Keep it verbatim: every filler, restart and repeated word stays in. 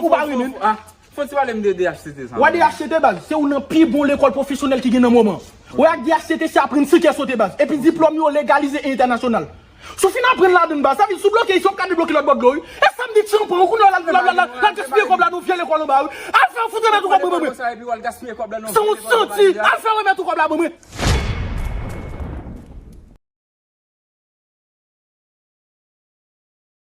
ou pa renmen. Fò ti pale m de D H C T sa. Wè D H C T baz, se youn nan pi bon lekòl pwofesyonèl ki gen nan moman. Wè ak D H C T se aprann si kè sote baz. Epi diplòm yo legalize e entènasyonal. Si w fin aprann ladann baz, sa vle di si w bloke isi, w ap ka debloke lòt bò dlo wi. E sa m di tchanpan, ou konnen w al gaspiye kòb la nan vye lekòl anba wi. Al fè yon fout remèt ou kòb mwen mwen. Sa epi w al gaspiye kòb la nan. San ou santi, al fè remèt ou kòb la mwen mwen.